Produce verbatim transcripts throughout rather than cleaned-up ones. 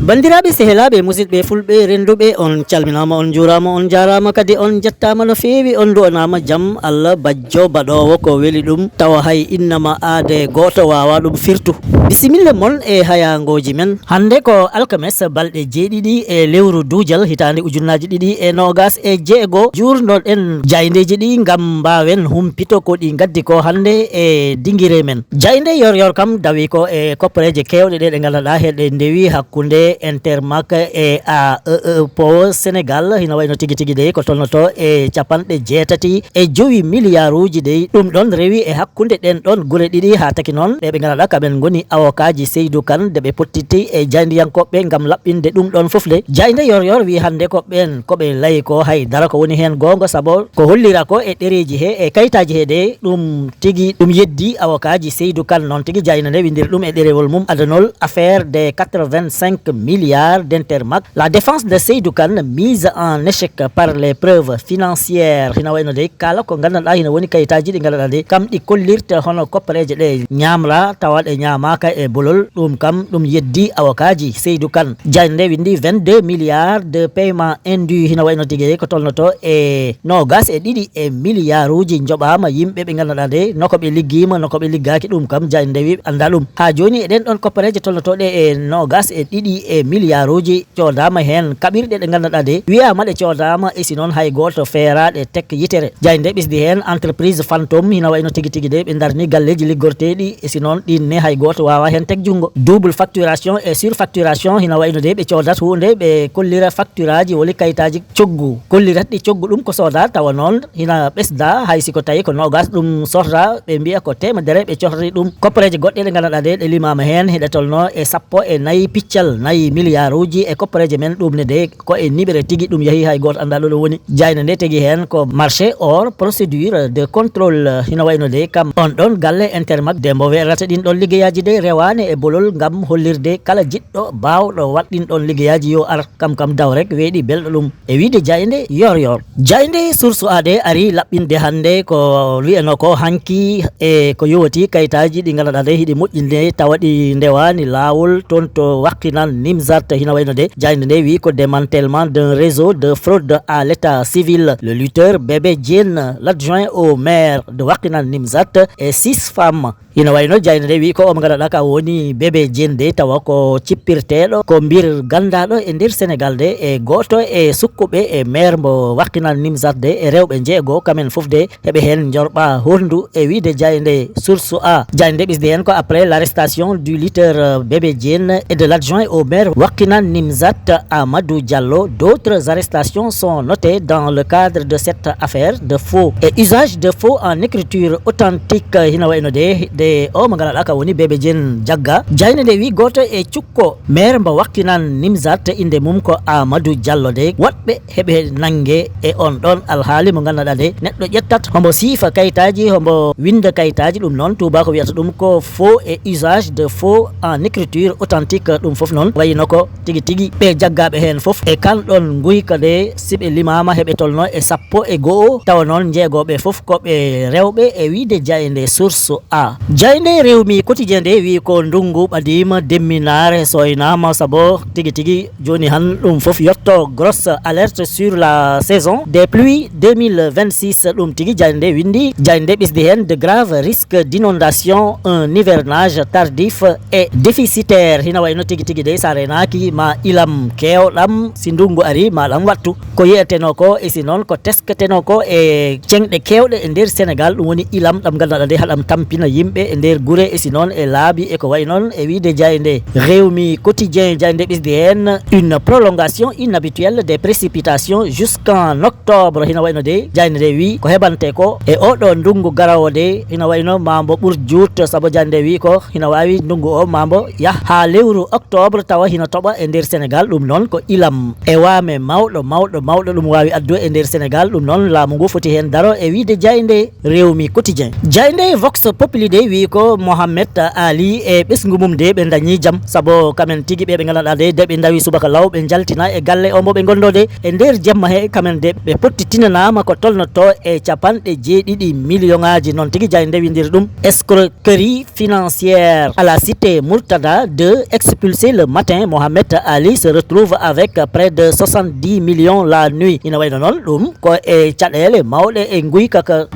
Banndiraaɓe, sehilaaɓe, musidɓe fulɓe, rennduɓe, on calminaama, on njuuraama, on njaaraama, kadi on njettaama no feewi, on nduwanaama jam Allah bajjo baɗoowo ko weli ɗum, tawa hay innama aade gooto waawaa ɗum firtu. Bisimilla mon e hayaangooji men. Hannde ko alkames, balɗe jeeɗiɗi e lewru duujal, hitaande ujunnaaji ɗiɗi e noogas e jeego. Njuurnoɗen jaayndeeji ɗi ngam mbaawen humpito ko ɗi ngaddi ko hannde e dingire men. Jaaynde Yor Yor kam dawi ko e koppareeje keewɗe ɗe ɗe nganndanɗaa heɗe ndewi hakkunde Intermac e A E E Power Sénégal, hina wayno tigi tigi dey ko tolnoto e capanɗe jeetati e jowi miliyaaruuji dey. Ɗum ɗon rewi e hakkunde ɗen ɗon gure ɗiɗi, haa taki noon ɗe ɓe nganndanɗaa kaɓen ngoni awokaaji Seydou Kane, de ɓe pottiti e jaayndiyankooɓe ngam laɓɓinde ɗum ɗon fof de. Jaaynde Yor Yor wi hannde ko ɓeen ko ɓe layi ko hay dara ko woni heen goonga, sabo ko hollira ko e ɗereeji he, e kayitaaji he de, ɗum tigi ɗum yeddi awokaaji Seydou Kane. Noon tigi jaaynde nde winndiri ɗum e ɗerewol mum adanol, affaire des quatre-vingt-cinq milliards d'Intermac. La défense de Seydou Kane mise en échec par les preuves financières. Hina wayno dey kala ko nganndanɗaa hina woni kayitaaji ɗi nganndanɗaa dey kam ɗi kollirta hono koppareeje ɗe ñaamra, tawa ɗe ñaamaaka e bolol. Ɗum kam ɗum yeddi awokaaji Seydou Kane. Jaaynde nde winndi vingt-deux milliards de paiements indus, hina wayno tigi ko tolnoto e noogas e ɗiɗi e miliyaaruuji njoɓaama yimɓe ɓe nganndanɗaa de no ko ɓe liggiima, no ko ɓe liggaaki. Ɗum kam jaaynde nde wi anndaa ɗum. Haa jooni eɗen ɗon koppareeje tolnotooɗe e noogas e ɗiɗi e miliyaaruuji coodaama heen kaɓirɗe ɗe nganndanɗaa de wiyaama ɗe coodaama, e si noon hay gooto feeraaɗe tek yitere. Jaaynde nde ɓesdi heen entreprise fantôme, hina wayno tigi tigi de ɓe ndarni galleeji liggorteeɗi, e si noon ɗin ne hay gooto waawaa heen tek junngo. Double facturation e surfacturation, hina wayno de ɓe coodat huunde, ɓe kollira facturaaji woni kayitaaji coggu, kollirat ɗi coggu ɗum ko soodaa, tawa noon hina ɓesda, hay si ko tawi ko noogas ɗum sorra, ɓe mbiya ko teemedere, ɓe cohrri ɗum. Koppareeje goɗɗe ɗe nganndanɗaa de ɗe limaama heen, hiɗe tolno e sappo e nayi piccal nayi miliyaaruuji e koppareeje men ɗum ne de ko e niɓere tigi ɗum yahi, hay gooto anndaa ɗo ɗum woni. Jaaynde nde tigi heen ko marché or procédure de contrôle, hina wayno de kam on ɗon galle Intermac de mbo weerata ɗin ɗon liggeyaaji de rewaani e bolol ngam hollirde kala jiɗɗo baawɗo waɗ ɗin ɗon liggeyaaji yo ar kam kam daw rek weeɗi belɗo ɗum. E wiide jaaynde Yor Yor. Jaaynde Source A de ari laɓɓinde hannde ko wiyano ko hanki e ko yowati kayitaaji ɗi nganndanɗaa de hiɗi moƴƴinde tawa ɗi ndewaani laawol toon to Wakhinane Nimzat, hina wayno de jaaynde nde wi ko démantèlement d'un réseau de fraude à l'état civil. Le lutteur Bébé Diène, l'adjoint au maire de Wakhinane Nimzat et six femmes. Ina wayno jaaynde nde wi ko omo nganndanɗaa ka woni Bébé Diène de, tawa ko cippirteeɗo, ko mbir ganndaɗo e nder Senegal de, e gooto e sukkuɓe e maire mbo Wakhinane Nimzat de, e rewɓe njeego kamen fof de, heɓe heen njorɓa hondu e wiide jaaynde Source A. Jaaynde ɓisdi heen ko après l'arrestation du lutteur, euh, Bébé Diène et de l'adjoint au maire Wakhinane Nimzat Amadou Diallo, d'autres arrestations sont notées dans le cadre de cette affaire de faux et usage de faux en écriture authentique. Hina wayno de, de o mo nganndanɗaa ka woni Bébé Diène jagga. Jaaynde nde wi gooto e cukko maire mbo Wakhinane Nimzat, innde mum ko Amadou Diallo de. Woɗɓe heɓe nannge e on ɗon alhaali mo nganndanɗaa de neɗɗo ƴettat hombo siifa kayitaaji, hombo winnda kayitaaji, ɗum noon tuubaako wiyata ɗum ko faux et usage de faux en écriture authentique. Ɗum fof noon wayino ko tigi tigi ɓe jaggaaɓe heen fof e kan ɗon nguyka de, si ɓe limaama heɓe tolno e sappo e go'o, tawa noon njeegooɓe fof ko ɓe rewɓe e wiide jaaynde Source A. Jaaynde Rewmi Quotidien nde wi ko ndunngu ɓadiima, demminaare soynaama, sabo tigi tigi jooni han ɗum fof yotto. Grosse alerte sur la saison des pluies deux mille vingt-six. Ɗum tigi jaaynde nde winndi, jaaynde nde ɓisdi heen de graves risques d'inondation, un hivernage tardif et déficitaire. Hina wayno tigi tigi de, sa reenaaki ma ilam keewɗam, si ndunngu ari ma ɗam wattu. Ko yi'etenoo ko, e si noon ko tesketeno ko e ceŋɗe keewɗe e nder Senegal, ɗum woni ilam ɗam nganndanɗaa de haɗam tampina yimɓe e nder gure, e si noon e laabi e ko wayi noon. E wiide jaaynde Rewmi Quotidien, jaaynde ɓisdi heen une prolongation inhabituelle des précipitations jusqu'en octobre. Hina wayno de jaaynde nde wi ko heɓante ko e oɗo ndunngu garawo de, hina wayno ma mbo ɓur juut, sabo jaaynde nde wi ko hina waawi ndunngu o ma mbo yah haa lewru octobre tawa hina toɓa e nder Senegal. Ɗum noon ko ilam e waame mawɗo, mawɗo, mawɗo ɗum waawi addu e nder Senegal. Ɗum noon laamu ngu foti heen daro e wiide jaaynde Rewmi Quotidien. Jaaynde Vox Populi de Wi ko Mohamed Ali e ɓesngu mum de ɓe dañi jam, sabu kamen tigi ɓe ɓe nganndanɗaa de, de ɓe ndawi subaka law ɓe njaltina e galle o mo ɓe ngonno de e nder jemma he, kamen de ɓe potti tinanaama ko tolnoto e capanɗe jeeɗiɗi miliyoŋaaji, noon tigi jaaynde windiri ɗum escroquerie financière. À la cité Murtada deux, expulsé le matin, Mohamed Ali se retrouve avec près de soixante-dix millions la nuit. Ina wayno noon ɗum ko e caɗeele mawɗe e nguyka ka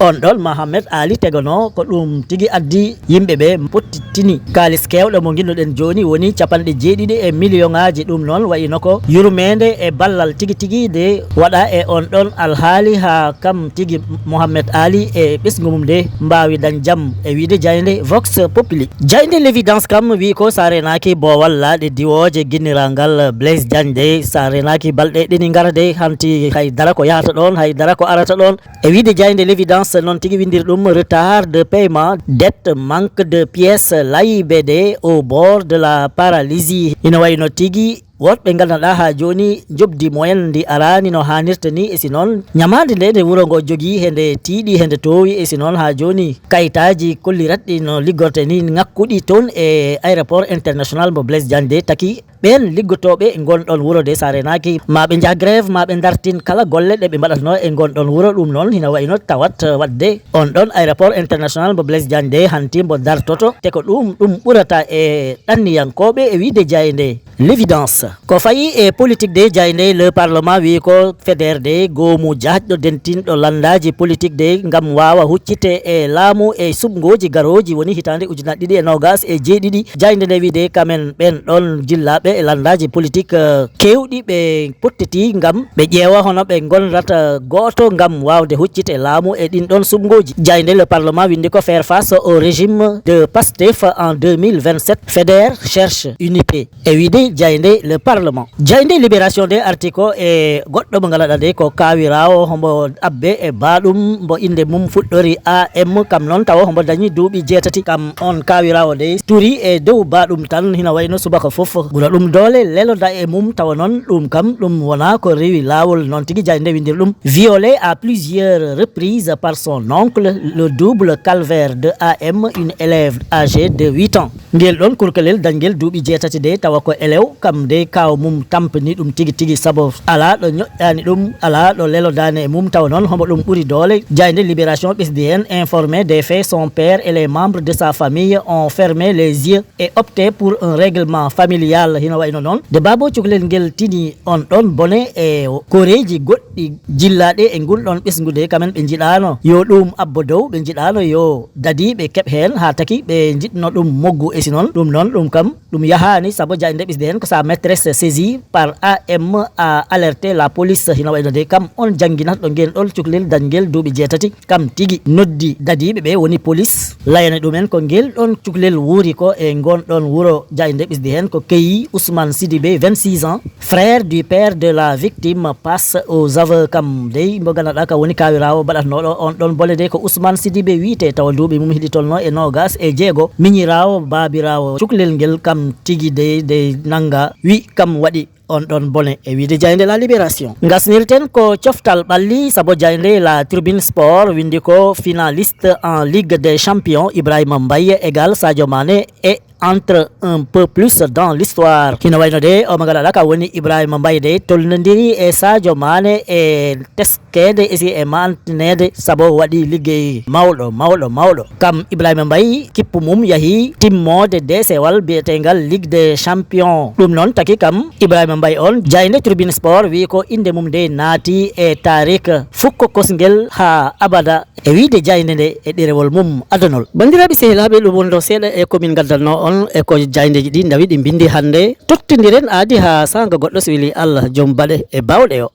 on ɗon Mohamed Ali tegono, ko ɗum tigi addi yimɓe ɓe pottitini kaalis keewɗo mo nginnuɗen jooni woni capanɗe jeeɗiɗi e miliyoŋaaji. Ɗum noon wayino ko yurmeende e ballal tigi tigi de waɗa e on ɗon alhaali haa kam tigi Mohamed Ali e ɓesngu mum de mbaawi dañ jam, e wiide jaaynde Vox Populi. Jaaynde L'Évidence kam wi ko sa reenaaki boowal laaɗe diwooje ginniraagal Blaise Diagne de, sa reenaaki balɗe ɗeni ngara de, hanti hay dara ko yahata ɗoon, hay dara ko arata ɗoon. E wiide jaaynde L'Évidence noon tigi winndiri ɗum, retard de paiement, dette, manque de pièces, l'A I B D au bord de la paralysie. Ina wayno tigi woɗɓe nganndanɗaa haa jooni njoɓdi mumen ndi araani no haanirta ni, e si noon ñamaande nde nde wuro ngo jogii he nde tiiɗi, he nde toowi, e si noon haa jooni kayitaaji kolliratɗi no liggorte ni ŋakkuɗi toon e aéroport international mo Blaise Diagne de taki ɓeen liggotooɓe e ngoon ɗoon wuro de, sa reenaaki ma ɓe njah grève, ma ɓe ndartin kala golle ɗe ɓe mbaɗatnoo e ngoon ɗoon wuro. Ɗum noon hina wayno tawat waɗde on ɗoon aéroport international mo Blaise Diagne de hanti mbo dartoto, te ko ɗum ɗum ɓurata e ɗanniyankooɓe e wiide jaaynde L'Évidence. Ko fayi e politique de jaaynde Le Parlement wi ko Feder de goomu jaajɗo dentinɗo lanndaaji politique de ngam waawa huccite e laamu e suɓngooji garooji woni hitaande ujunaaji ɗiɗi e noogaas e jeeɗiɗi. Jaaynde nde wiide kamen ɓeen ɗoon jillaaɓe e lanndaaji politique, eh, keewɗi ɓe pottiti ngam ɓe ƴeewa hono ɓe ngonrata gooto ngam waawde huccit e laamu e ɗin ɗoon suɓngooji. Jaaynde Le Parlement winndi ko faire face au régime de Pastef en deux mille vingt-sept, Feder cherche unité. E wiide jaaynde Le Parlement. Jaaynde Libération de arti ko e goɗɗo mo nganndanɗaa de ko kaawiraawo hombo abbe e baaɗum mbo innde mum fuɗɗori A M, kam noon tawa hombo dañi duuɓi jeetati. Kam on kaawiraawo de turi e dow baaɗum tan, hina wayno subaka fof ɓura ɗum doole leloda e mum, tawa noon ɗum kam ɗum wona ko rewi laawol. Noon tigi jaaynde winndiri ɗum, violé à plusieurs reprises par son oncle, le double calvaire de A M, une élève âgée de huit ans. Ngel ɗoon kurkalel dañgel duuɓi jeetati de, tawa ko elew, kam de kaaw mum tampini ɗum tigi tigi, sabu alaa ɗo ñoƴƴaani ɗum, alaa ɗo lelodaani e mum, tawa noon homo ɗum ɓuri doole. Jaaynde Libération ɓesdi heen, informé des faits, son père et les membres de sa famille ont fermé les yeux et opté pour un règlement familial. Hino wayno noon, de baabo cukalel ngel tini on ɗoon bone e koreeji goɗɗi jillaaɗe e ngun ɗoon ɓesngu de, kamen ɓe njiɗaano yo ɗum abbo dow, ɓe njiɗaano yo dadiiɓe keɓ heen, haa taki ɓe njiɗno ɗum moggu. E si noon, ɗum noon, ɗum kam, ɗum yahaani, sabu jaaynde ɓesdi heen ko sa maîtresse saisie par A M a alerté la police. Hino wayno de kam on jannginatɗo ngel ɗoon cukalel dañgel duuɓi jeetati, kam tigi noddi dadiiɓe ɓe woni police, layani ɗumen ko ngel ɗoon cukalel wuuri ko e ngoon ɗoon wuro. Jaaynde ɓesdi heen ko keyi Ousmane Sidibé, vingt-six ans, frère du père de la victime, passe aux aveux. Kam dey mbo nganndanɗaa ka woni kaawiraawo baɗatnooɗo on ɗoon bone de ko Ousmane Sidibé wiyetee, tawa duuɓi mum hiɗi tolno e noogaas e jeego. Miñiraawo baabiraawo cukalel ngel kam tigi dey de nannga wi kam waɗi on ɗoon bone e wiide jaaynde La Libération. Ngasnirten ko coftal ɓalli, sabu jaaynde La Tribune Sport winndi ko finaliste en Ligue des Champions, Ibrahima Mbaye égal Sadio Mané et entre un peu plus dans l'histoire. Hino wayno de o mo nganndanɗaa ka woni Ibrahima Mbaye de tolnondiri e Sadio Mané e teskeede e si e mantineede, sabu waɗi liggey mawɗo, mawɗo, mawɗo. Kam Ibrahima Mbaye kippu mum yahi timmoode deesewal biyeteegal Ligue des Champions. Ɗum noon taki kam Ibrahima Mbaye on, jaaynde Tribune Sport wi ko innde mum de naati e tarik fukko kosngel haa abada. E wiide jaaynde nde e ɗerewol mum adunol. Banndiraaɓe sehilaaɓe, ɗum wonno seeɗa e ko min ngaddanno on e ko jaayndeeji ɗi ndawi ɗi mbinndi hannde. Tottondiren aadi haa saanga goɗɗo, so weli Allah, joom baɗe e baawɗe o.